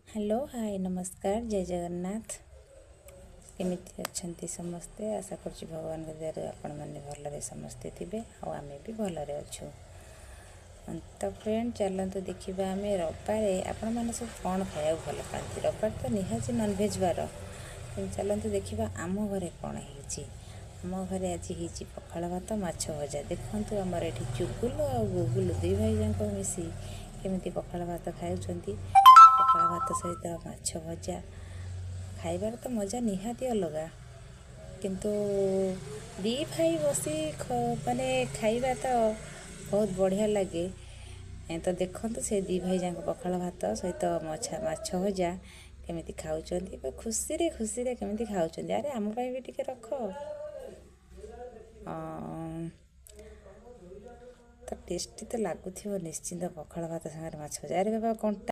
Hello, ହାଏ, ନମସ୍କାର, ଜୟ ଜଗନ୍ନାଥ। କେମିତି ଅଛନ୍ତି ସମସ୍ତେ? ଆଶା କରୁଛି ଭଗବାନଙ୍କ ଦୟାରୁ ଆପଣମାନେ ଭଲରେ ସମସ୍ତେ ଥିବେ ଆଉ ଆମେ ବି ଭଲରେ ଅଛୁ। ତ ଫ୍ରେଣ୍ଡ, ଚାଲନ୍ତୁ ଦେଖିବା ଆମେ ରବିବାରେ ଆପଣମାନେ ସବୁ କ'ଣ ଖାଇବାକୁ ଭଲ ପାଆନ୍ତି। ରବିବାର ତ ନିହାତି ନନଭେଜ୍ ବାର। ଚାଲନ୍ତୁ ଦେଖିବା ଆମ ଘରେ କ'ଣ ହେଇଛି। ଆମ ଘରେ ଆଜି ହେଇଛି ପଖାଳ ଭାତ, ମାଛ ଭଜା। ଦେଖନ୍ତୁ, ଆମର ଏଠି ଚୁଗୁଲୁ ଆଉ ଗୁଗୁଲୁ ଦୁଇ ଭାଇ ଯାକ ମିଶି କେମିତି ପଖାଳ ଭାତ ଖାଉଛନ୍ତି। ପଖାଳ ଭାତ ସହିତ ମାଛ ଭଜା ଖାଇବାର ତ ମଜା ନିହାତି ଅଲଗା, କିନ୍ତୁ ଦୁଇ ଭାଇ ବସି ମାନେ ଖାଇବା ତ ବହୁତ ବଢ଼ିଆ ଲାଗେ। ତ ଦେଖନ୍ତୁ, ସେ ଦୁଇ ଭାଇ ଯାକ ପଖାଳ ଭାତ ସହିତ ମାଛ ଭଜା କେମିତି ଖାଉଛନ୍ତି, ଖୁସିରେ ଖୁସିରେ କେମିତି ଖାଉଛନ୍ତି। ଆରେ, ଆମ ପାଇଁ ବି ଟିକେ ରଖ। ତ ଟେଷ୍ଟି ତ ଲାଗୁଥିବ ନିଶ୍ଚିନ୍ତ ପଖାଳ ଭାତ ସାଙ୍ଗରେ ମାଛ ଭଜା। ଆରେ ବାବା, କଣ୍ଟା।